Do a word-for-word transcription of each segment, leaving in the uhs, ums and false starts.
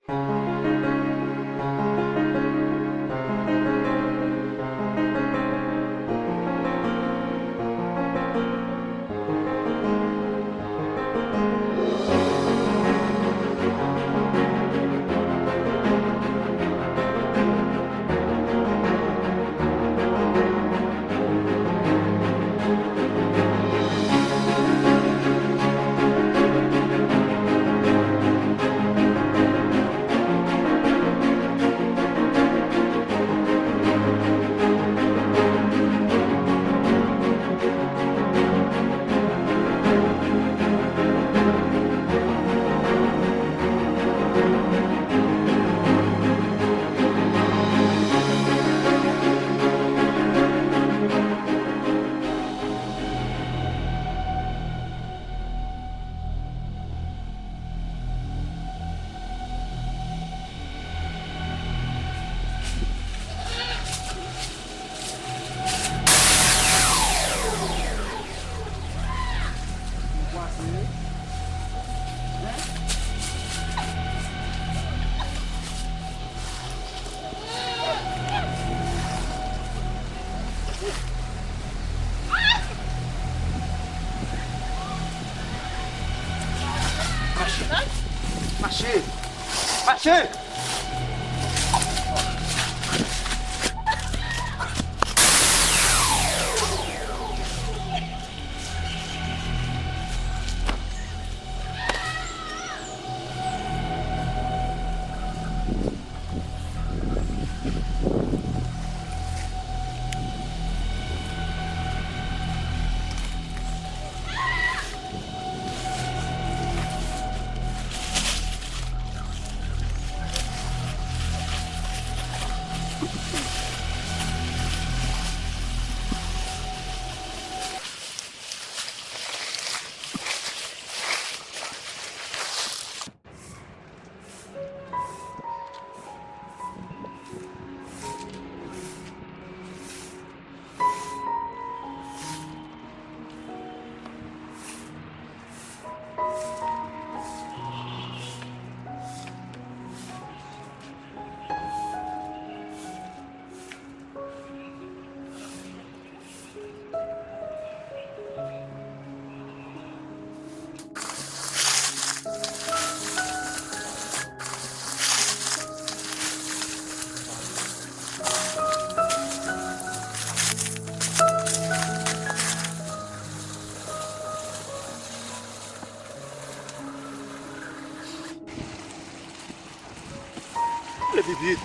Mache! Mache! Mache! Vle pipi.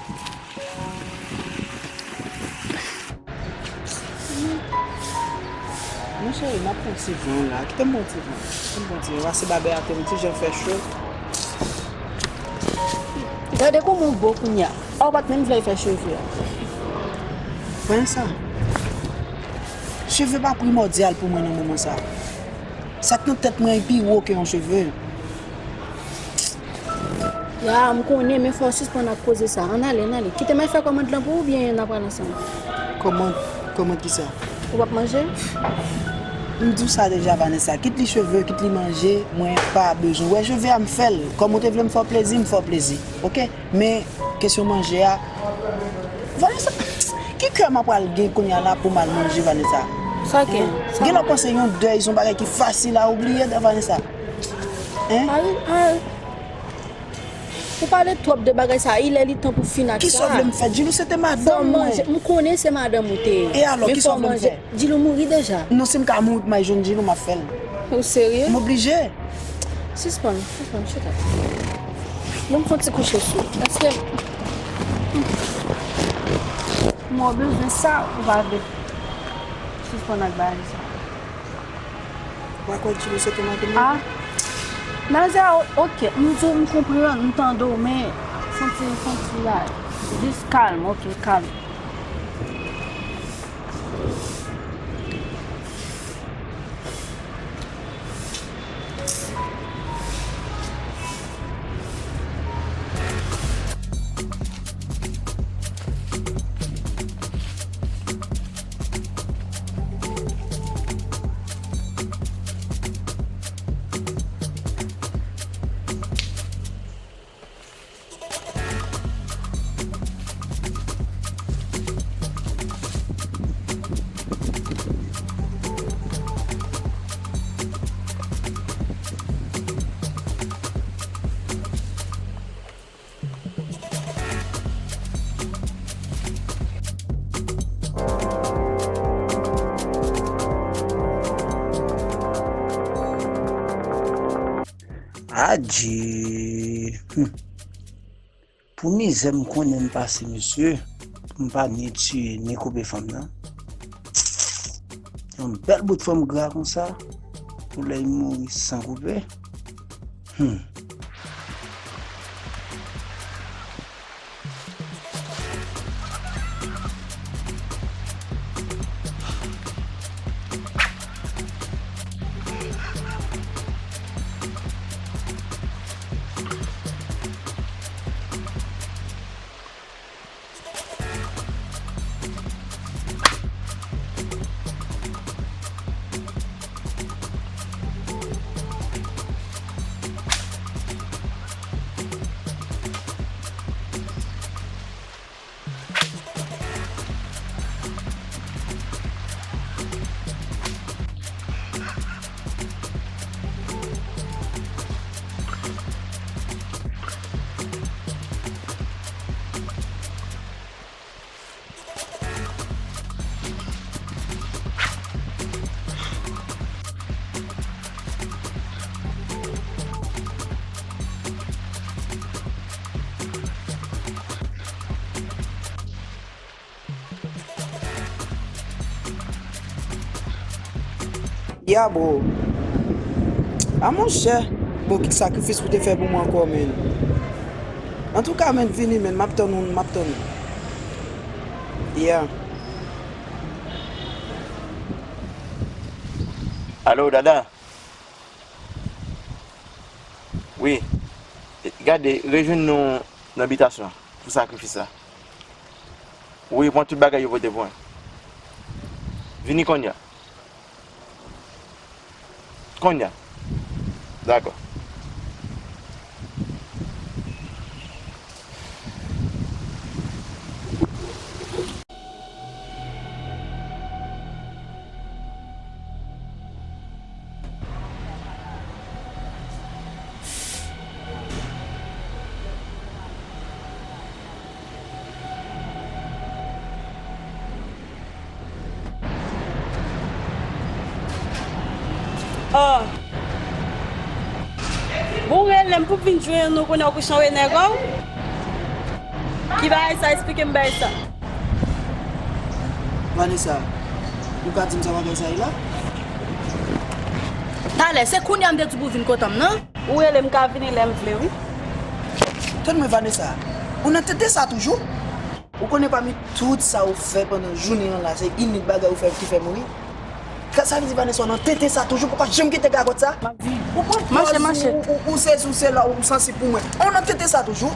Non, cheri, m ap pran ti van la. Kite m pran ti van. Kite m pran ti van. Pase babay atè, m ti jan fè cho. Gade kòman w bo kounye a. A, w pa t menm vle fè cheve a. Vanessa, cheve pa primòdyal pou mwen nan moman sa. Sa k nan tèt mwen pi wo ke yon cheve. Ya, m konnen, men fò w sispann ak koze sa. Ann ale, ann ale. Kite m al fè kòmand lan pou ou, oubyen n a pral ansanm? Kòmand? Kòmand kisa? Ou p ap manje? M di w sa deja, Vanessa. Kit li cheve, kit li manje, mwen pa bezwen. Wè, cheve a m fè l. Kòm ou te vle m fè w plezi, m fè w plezi. Oke? Men, kesyon manje a, Vanessa, ki kè m ap pral gen kounye a la pou m al manje, Vanessa? Sa gen? Hein? Sa gen lè w panse yon dèy se yon bagay ki fasil a oubliye, Vanessa. Hein? Al, al. Ou pale twòp de bagay sa, ilè li tan pou fin ak sa. Kisa w vle m fè? Djilou se te madanm mwen. Fò w manje. M konnen se madanm ou te ye. E alò, kisa w vle m fè? Djilou mouri deja. Non, si m ka mouri pou m al jwenn Djilou, m ap fè l. Ou serye? M oblije. Sispann, sispann, chita. Ban m fè yon ti kouche sou ou. Paske mwen bezwen sa, ou pa vle sispann ak bagay sa. Ou pa kwè Djilou se te madanm mwen? Ah. Manzè, o-, oke, m di w m konprann, m tande w, men fè yon ti, fè yon ti bagay. Jis kalm, oke, kalm. Adje. Hmm. Pou mizè m konnen m pase, mesye, pou m pa ni tiye, ni koupe fanm nan. Yon bèl bout fanm gra konsa, pou lè l mouri san koupe. Hmm. Ya, bro. A, monchè. Bon, ki sakrifis ou te fè pou mwen ankò, men. Antouka, men, vini, men. M ap tann ou, m ap tann ou. Ya. Alo, Dada? Wi. Gade, rejwenn nou nan bitasyon pou sakrifis la. Wi, pran tout bagay yo pote pou mwen. Vini kounye a. Kounye a. Dakò. Oh. Bon, ou rele m pou vin jwenn ou kounye a ou kouche anwo nèg ou? Ki bagay sa? Esplike m bagay sa. Vanessa, ou ka di m sa bagay sa ye la? Talè, se kounye a m te di w pou w vin kote m nan. Ou rele m ka vini lè m vle, wi. Tann mwen, Vanessa, ou nan tete sa toujou? Ou konnen pami tout sa ou fè pandan jounen an la, se inik bagay ou fè ki fè m ri? Ka, sa vle di, Vanessa, ou nan tete sa toujou, pou pa janm kite gagòt sa? M ap vini. Ou pran pòz, mache, mache, ou, ou, ou sezi, ou se la, ou sansib pou mwen. Ou nan tete sa toujou?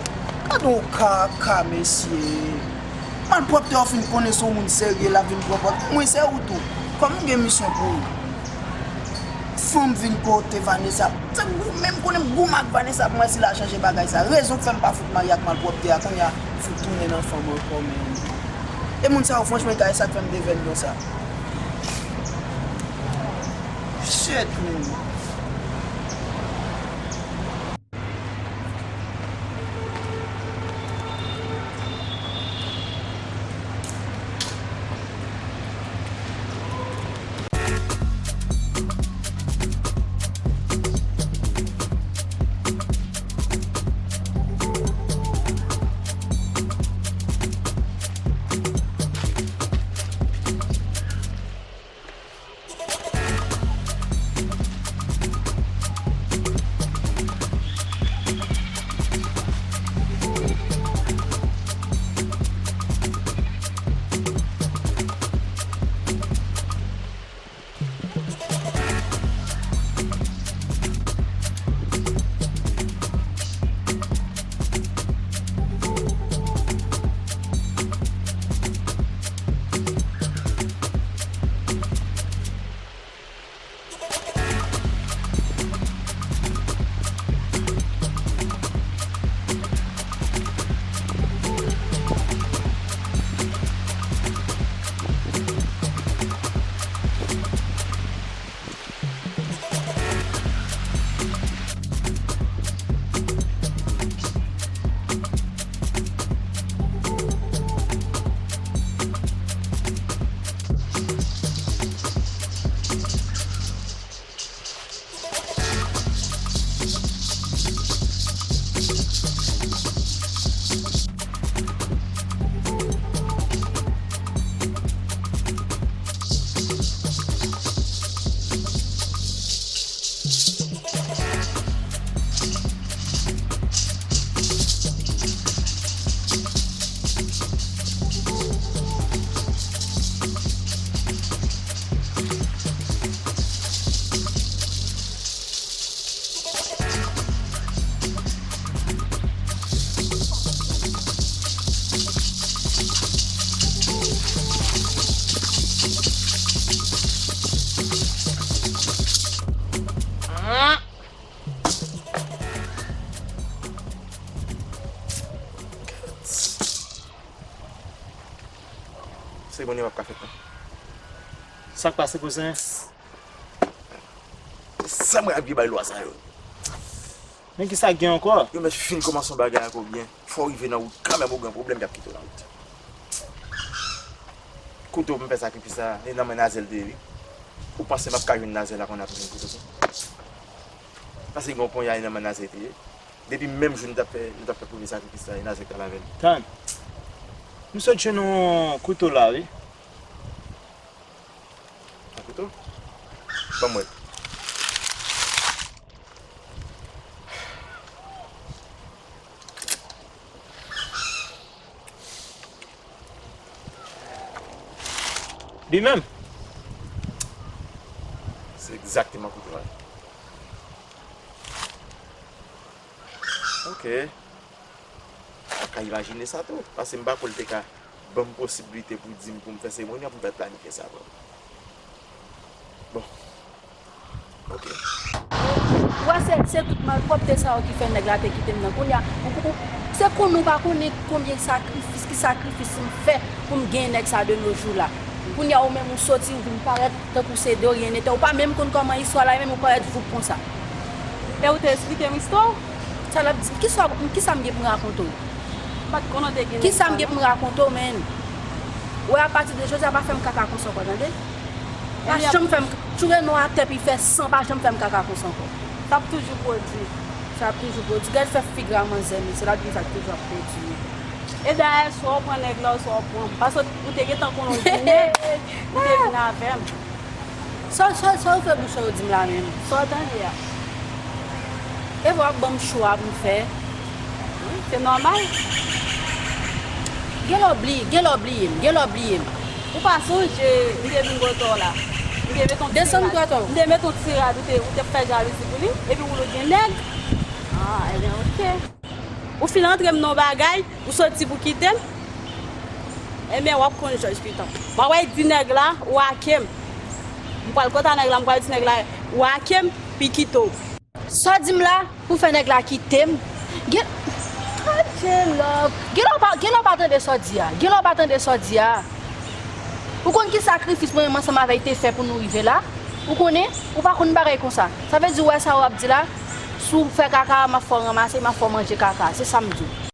Gade yon kaka, mesye. Malpwòpte a fin konnen se yon moun serye, l ap vin pran pòz. Mwen, se ou tou. Kòm m gen misyon pou ou. Fanm vin kote Vanessa. Se gou, menm konnen m goumen ak Vanessa pou mwen si l a chanje bagay sa. Rezon k fè m pa fout marye ak malpwòpte a, kounye a fout tounen nan fanm ankò, men. E moun sa yo, franchman, e sa k fè m devèn konsa. Shit, man. Monnen p ap ka fèt non. Sa k pase kouzen? Sa mwen ap gen bay lwa sa yo. Men kisa k gen ankò? Yo mèt fin kòmanse yon bagay ankò byen. Fò w rive nan wout kanmenm, ou gen pwoblèm, y ap kite w nan wout. Kouto pou m fè sakrifis sa, e nan men Nazèl te ye wi. Ou panse m ap ka jwenn Nazèl la kounye a pou jwenn kouto sa? Paske gen yon ponya e nan men Nazèl te ye. Depi menm jou nou t ap fè, nou t ap fè premye sakrifis la, e Nazèl t al avè l. Tann. M sot jwenn yon kouto la wi. Yon kouto? Ban m wè l. Li menm? Se egzakteman kouto a. Ok. M pa ka imajine sa tou, paske m pa kwè l te ka ban m posiblite pou di m pou m fè seremoni an, pou m fè planifye sa pou m. Bon. Ok. Ou wè, se, se tout malpwòpte sa yo ki fè nèg la te kite m nan. Kounye a, ou, ou, se konnen ou pa konnen konbyen sakrifis, ki sakrifis m fè pou m genyen nèg sa de nos jours la. Kounye a, ou menm ou soti, ou vin parèt tankou se de ryen nete. Ou pa menm konn kòman istwa la ye, menm ou parèt voup konsa. E ou te esplike m istwa w? Sa l ap di, kisa, kisa m gen pou m rakonte w? M pa t konnen w te gen nèg sa non. Kisa m gen pou m rakonte w, menn? Ou wè, apati de jodi a, pa fè m kaka konsa ankò, tande? Pa janm fè m, tchoure non atè pi fè san, pa janm fè m kaka konsa ankò. Sa ap toujou pwodui. Sa ap toujou pwodui. Gad fè figra manzè, mesye, l ap di sa toujou ap pwodui. E dayè, swa w pran nèg la, swa w pran m. Paske ou te gentan konnen w vini, ou te vin avè m. Sa, sa, sa ou fè bouch ou di m la menm? Sa w tande a? E vre w ap ban m cho a pou m fè? Wi, se nòmal. Gen lè w bliye, gen lè w bliye m, gen lè w bliye m. Ou pa sonje, m te vin kote w la. M te met yon ti rad. Desann twotwa w. M te met yon ti rad, ou te, ou te fè jalouzi pou li, epi ou wè gen nèg. Ah, ebyen, ok. Ou fin antre m nan yon bagay, ou soti pou kite m. Ebyen, w ap konn jòj pitan. Mwen wè di nèg la, ou ake m. M pral kòt a nèg la, m pral di nèg la, ou ake m, pi kite w. Sa w di m la, pou fè nèg la kite m? Gen, adje love. Gen lè w pa, gen lè w pa tande sa w di a. Gen lè w pa tande sa w di a. Ou konn ki sakrifis mwen menm ansanm avè l te fè pou nou rive la? Ou konnen? Ou pa konn bagay konsa. Sa vle di, ou wè sa w ap di la? Si w fè kaka, m ap fè w ranmase, m ap fè w manje kaka. Se sa m di w.